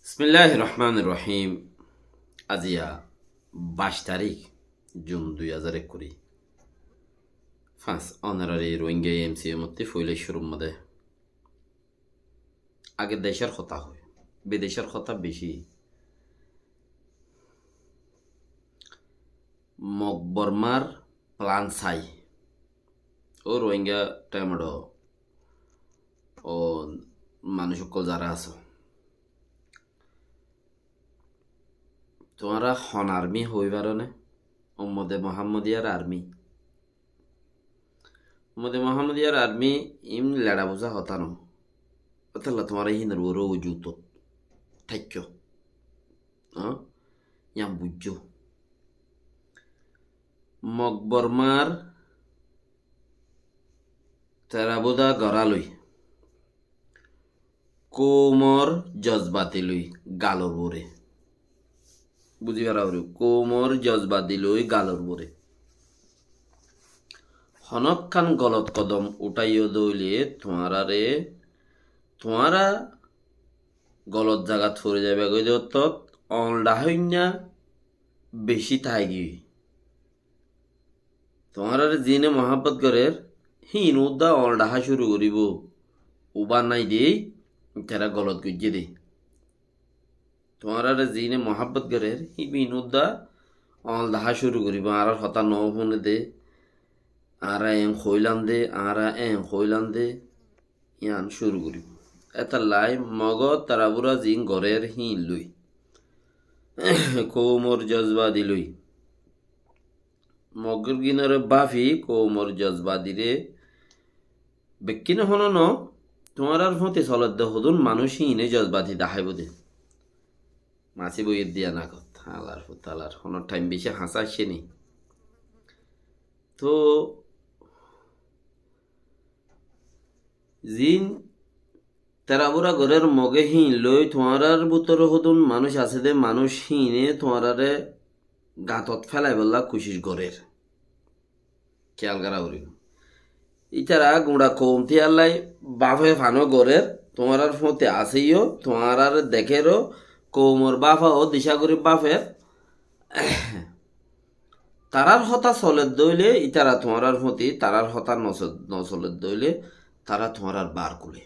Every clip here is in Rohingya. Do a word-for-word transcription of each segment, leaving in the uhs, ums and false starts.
Bismilláhir Rohmánir Rohím. Aziya baic tarík, Jun dui házar ekkuri. Fañs onorari Rohingya A M C mottí foila cúrur mazé. Age decór hotá hoói, bidecór hotá beci. Mog Bormar plan sai. Ó Rohingya thaimot ó manúic ókkol zará asó, tuáñra hon army hoói faro né? Ummode Muhammadiyar army. Ummode Muhammadiyar army in leça buzá hotá no. Ótolla tuáñra hínor uore uzu utot táikko. Há? Yián buijjó. Mog Bormar terabúda gorá loi, koumor jozbati loi galor uore. Buzí fara foribó, koumor jozbati loi galor uore. Honókkan golot kodom utáiyo dóile tuáñrare, tuáñra golot zagat fori zaiba goi de ottót oñl dhaháinna beci táigiyoi. Tuáñrare ziíne muhábbot gorér, híin uddá oñl dhahá cúru goríbou. Ubá nái de, ítara golot goijjé de. Tuáñrare ziíne muhábbot gorér, híin uddá oñl dhahá cúru goríbou. Añárar hotá no fúne de, añára eén hoóilam de, añára eén hoóilam de, yián cúru goríbou. Étallai Mogor terabúra ziín gorér híin loi, koumor jozbati loi. Mogor gínore báfi koumor jozbatire bekkíne honó no, tuáñrar fóti soledde hodún manúic híine jozbati daháibo de. Masí boiyé diya na kot, alar fut alar, honó thaim beci hañsá aiccé ni. Toóu ziín terabúra gorér Moge híin loi tuáñrar bútore hodún manúic asé de, manúic híine tuáñrare gañtot félaibólla kucíc gorér. Kiyál gorá foribó. Ítara guñça koum tíyallai báfe fano gorér, tuáñrar fóti asé yó, tuáñrare dekér ó, koumor báfa ó dicá gorí báfer. Tarár hotá soledde óile ítara tuáñrar fóti, tarár hotá no so-, no soledde óile tará tuáñrar bar kulé.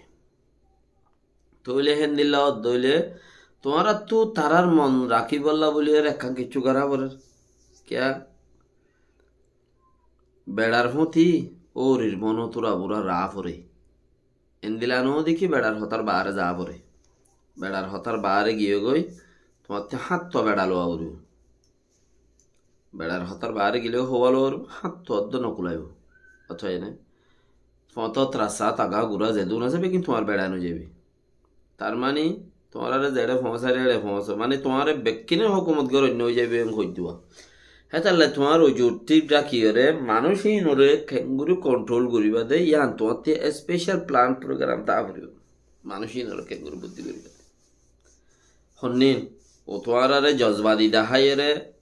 Tóile héndilla ódde óile tuáñrattú tarár mon rakíbolla bóli ar ekkán kiccú gorá forer. Kiyá? Beçar fúti órir monóttu rabúra raá foré. Endilla noó de ki beçar hotár baáre zaá foré. Beçar hotár baáre giyói goi tuáñttu háñttu beça lowa foribó. Beçar hotár baáre gilé hówa lowa foribó, háñttu oddó no kulaibó. Ótoba ene fotót, rastát, agá gurá zedún asé beggín tuáñr beça ói zaibói. Tar mani tuáñráre zeçé foóñsar eçé foóñso. Mani tuáñre bekkíne hókumot goróinna ói zaibói, en hoiddúa. Hétalla tuáñr uzu thík rakíyore manúic íinoré keéngorí kontrol goríba de, yían tuáñttú especial plan program táa foribó. Manúic íinoré keéngorí buddí goríba de. Honnín, ó tuáñráre jozbadi daháiyore,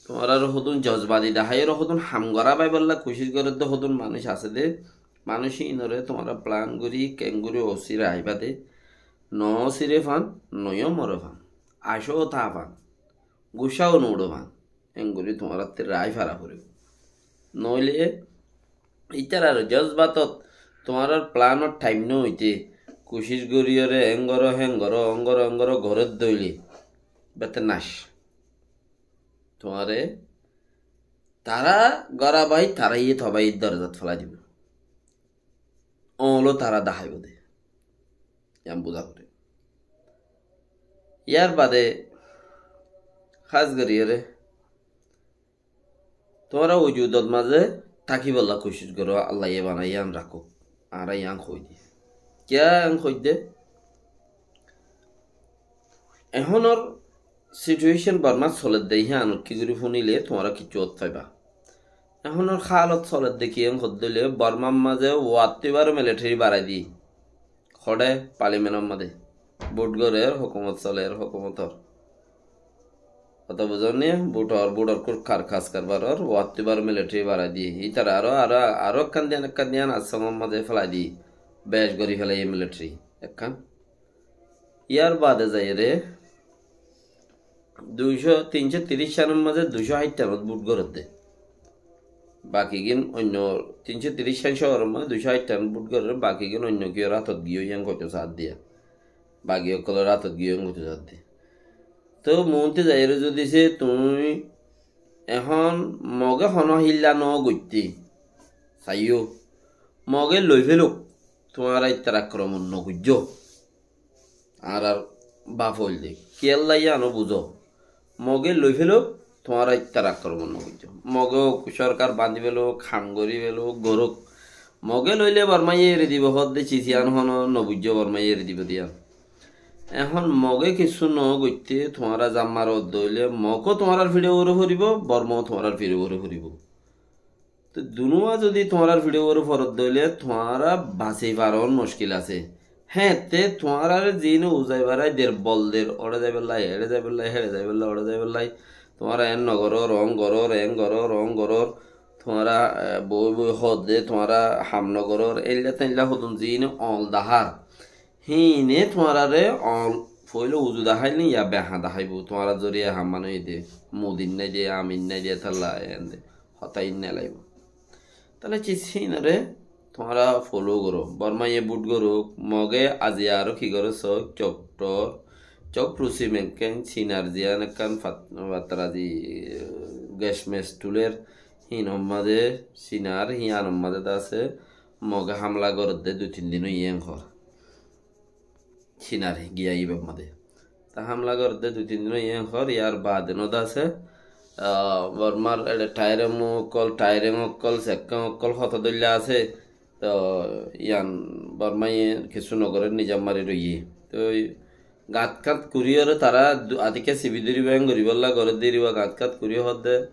tuáñráre hodún jozbadi daháiyore hodún ham gorá baibolla kucíc gorédde hodún manúic asé de, manúic íinoré tuáñra plan gorí keéngorí osíre aibá de, no osíre fán, noiyó more fán, acóo táa fán, gucáo nuuço fán, engorí tuáñrattú raái fara foribó. Noóile ítarar jozbatot tuáñrar planor thaim nóoite kucíc goríyore en goró, hen goró, on goró, en goró gorédde óile bete nac. Tuáñre tará gorá bái, taráiye tobáiye dorozat félai dibó. Oñló tará daháibo de. Yián buzá foré. Yárbade hás goríyore tuáñra wujudot mazé tákibolla kucíc goró, Allaye banaiyé yián rakók. Añára yián hoóide. Kiyá yián hoóide? Ehónor situécon Bormát soledde híanor ki gorí fúnile tuáñra kiccú ót faibá. Ehónor hálot soledde ki en hoddóile Bormár mazé wattú ibáre militeri barai diyé. Hoçé? Palimenor mazé. But gorér, hókumot solér, hókumotor. Hotá buzónni? Butor, butor kur kar kas karbaror wattú ibáre militeri barai diyé. Ítara aró, aró, aró ekkán diyan, ekkán diyan assangor mazé félai diyé. Bec gorí félaiye militeri ekkán. Yárbade zaiyóre duicó, tincó tiríc cánor mazé duicó háit tánot bút gorédde. Bakigín oinno, tincó tiríc cán cóoror mazé duicó háit tánot bút gorér, bakigín oinno kiyór átot giyói yían hoitó saáddiya. Bagi ókkolór átot giyói yían hoitó saáddiya. Tóu muúntu zaiyóre zodi sé tuñí ehón Mogé honó hílla nogoitté saiyó, Mogé loifélouk, tuáñra ítara akromon nogoijjó. Añárar baf óilde. Kiyólla yíano buzó. Mogé loifélouk, tuáñra ítara akromon nogoijjó. Mogé ók, sorkar bañdífélouk, ham gorífélouk, gorók. Mogé loilé Bormáye eri dibou hoódde cis yían honó nobuijjó Bormáye eri dibou de yían. Ehón Mogé kissú nogoitté tuáñra zammar ódde óile Mogó tuáñrar fiçe uore foribóu, Bormáo tuáñrar fiçe uore foribóu. Te dunúa zodi tuáñrar fiçe uore foredde óile tuáñra basi faron muckil asé. Héeñtte tuáñrare ziíne uzai barai der, bol der, óre zaibolla, éçe zaibolla, héçe zaibolla, óre zaibolla. Tuáñra eén nogorór, oón gorór, eén gorór, oón gorór. Tuáñra, e, boi boi hoódde, tuáñra ham nogorór, éilla teilla hodún ziíne oñl dahár. Híine tuáñrare oñl foóila uzu daháil né ya behañ daháibou, tuáñra zoriya ham mane óiye de, mudin nái de, amin nái de, étalla eén de, hotá iín nelaibóu. Tóile cis híinore tuáñra follow goró. Bormáye bút gorók, Mogé aziya aró ki goré soó, cokthor, cokthor simen ekkán Cinar ziyán ekkán fat-, fatrazi, e, gecmec thulér, híinor mazé Cinar, híyanor mazé de asé, Mogé hámla gorédde dui tin din óiye enkor. Cinar giyá íbar mazé. Te hámla gorédde dui tin din óiye enkor, yar baade no de asé, ah, Bormár eçe thairem ókkol, thairem ókkol, sekkán ókkol hotá dóilla asé. Te yían Bormáye kissú nogorér, nizam mari roiyé. Te ói gañt-kañt goríyoré tará du-, adikká sibi dóriba, eén goríbolla gorédde iriba gañt-kañt gorí hoódde,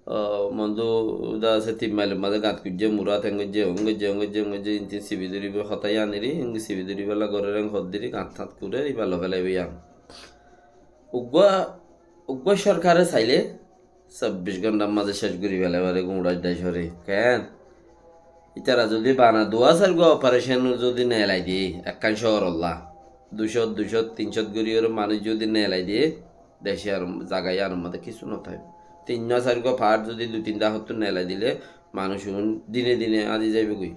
ah, mondú de asé tin mailor mazé gañt goijjé, murát eén goijjé, oón goijjé, oón goijjé, oón goijjé, intin sibi dóriba hotá yían eri, eén sibi dóribolla gorér, eén hoódde eri gañt-kañt goré, íba loi félaibo yían. Uggúa, uggúa sorkare sailé, sobbic gónthar mazé céc gorí félai fare guñça decóre. Keén? Ítara zodi bana duwá sairgúa operecon zodi neelai diyé, ekkán cóorolla, ducót, ducót, tincót goríyoré manúic zodi neelai diyé, dec yíanor, zaga yíanor mazé kissú notáibo. Tinnúa sairgúa part zodi dui tin dahottú neelai dilé, manúic uún dine dine añzi zaibogói.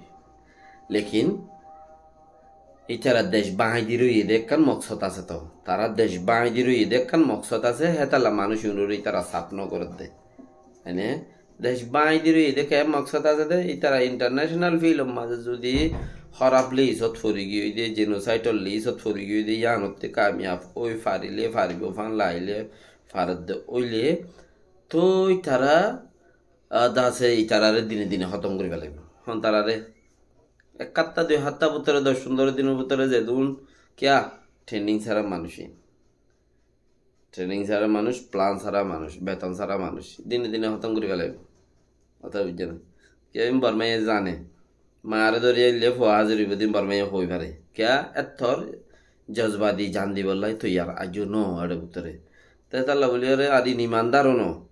Lekin ítara dec báñgi di roiyé dé ekkán moksót asé toó. Tará dec báñgi di roiyé dé ekkán moksót asé, hétalla manúic uúnore ítara saf nogorédde. Ene dec báñgi di roiyé dé ekkán moksót asé dé, ítara international filmor mazé zodi hóraf lisót fori giyói dé, jenosaidor lisót fori giyói dé, yíanottú kamiyaf ói farilé, faribóu fán lailé, faredde óile, tói tará, ah, de asé ítararé dine dine hótom gorí félaibo. Hon tararé? Ek háfta, dui háfta bútore, doc fundoro dinor bútore zedún kiyá, training sára manúic. Training sára manúic, plan sára manúic, beton sára manúic. Dine dine hótom gorí félaibo. Hotá buijjó né? Kiyá, Bormáye zane. Maáre dóri aille fua házir óibo dé Bormáye hoi fare. Kiyá, ettór jozbadi jan dibolla toiyar aijjó no eçe bútore. Te hétalla bóli ore ar in imandar ó no.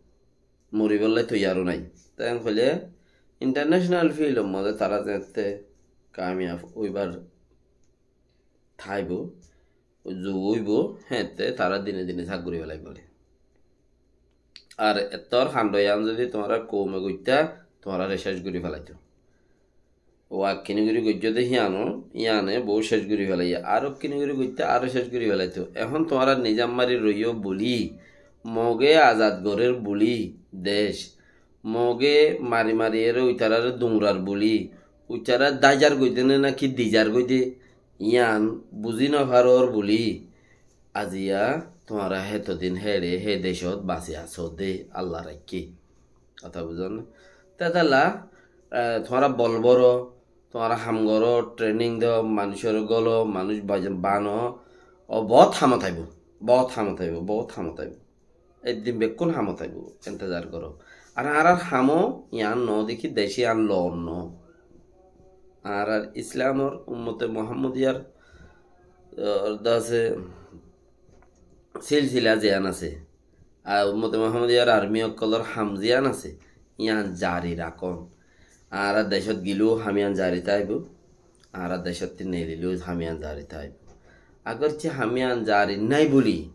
Moribolla toiyar ó nái. Te en hoilé international filmor mazé tará zeéñtte kamiyaf óibar táibo, zuk óibo, héeñtte tará dine dine saf gorí félaibo. Ar ettór hando yían zodi tuáñrar koume goittá, tuáñraré céc gorí félaitó. Ó ekkíni gorí goijjó dé híyano, híyane bou céc gorí félaiyé. Ar ekkíni gorí goittá, aró céc gorí félaitó. Ehón tuáñra nizam mari roiyó bóli, Mogé azad gorér bóli dec, Mogé mari mari ere uitararé duñrar bóli, uitará dáizar goidé né náki dizar goidé, yían buzí nofarór bóli, aziya tuáñra hétodin héçe hé decót basi asó dé, Alla raikké. Hotá buzón né? Tétalla, e, tuáñra bol boro, tuáñra ham goró, training do, manúicoré golo, manúic baj-, bano, ó boóut hamot aibó, boóut hamot aibó, boóut hamot aibó. Eddin bekkún hamot aibó, entezar goró. Ar añárar hamó yián noó dé ki dec yián loon noó. Añárar Islamor ummote Muhammadiyar, e, de asé, silsila ziyán asé, ar ummote Muhammadiyar armi ókkolor ham ziyán asé, yián jari rakón. Añára decót geleyó ham yián jari táibo, añára decóttu neeleyó ham yián jari táibo. Agorce ham yián jari nái bóli,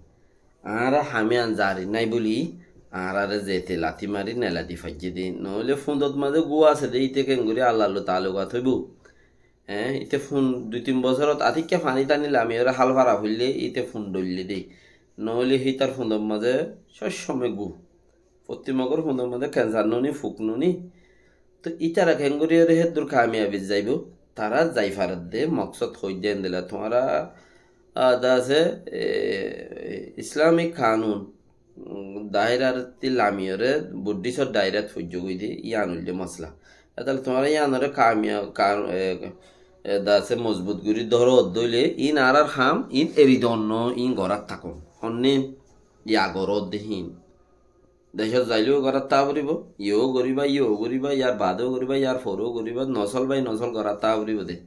Añára hamiyan zari nái buli, añárare zete lati mari nela di faijje de. Noóile fundot maze gúa asé de, ite kengori Allar loi talukat óibo. Eé, ite fun dui tin bosórot atikka fani tani lamiyore hál fara foille, ite fun dhoille de. Noóile hítar fundot maze sob somoi gú. Fottí mogor fundot maze kensar noni, fuk noni. To ítara kengoriyore héddur kamiyabit zaibo, tara zai faredde, moksod hoidde endilla. Tuáñra, ah, de asé, e, Islamic kanun, um, dairar ti lamiyore, Buddhistor dairat foijjogoi de, iyan oilde mosla. Etale tuáñra iyanore kamiya-, ka-, e, e, de asé mozbut gori dóro de óile, in añárar ham, in eri don no, in gorat takon. Honne ya goró de hín. Decót zaileu gorat táa foribó, iyó goriba, iyó goriba, yar badeo goriba, yar foreo goriba, nosol bai nosol gorat táa foribó de.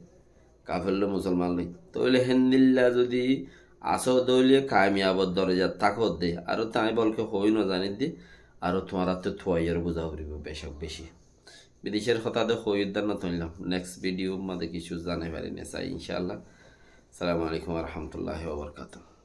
Kafer loi musolman loi. Tóile héndilla zodi asó de óile kamiyabor dorozat táko de. Aró te añí bolke hoi no zani de, aró tuáñrattú tuaiyore buza foribó becók beci. Bidecor hotá de hoi uddar no toilam. Next video maze kessú zanai fari ne sai, inshallah. Assalamu alaikum wa rahmatullahi wa barakatuh.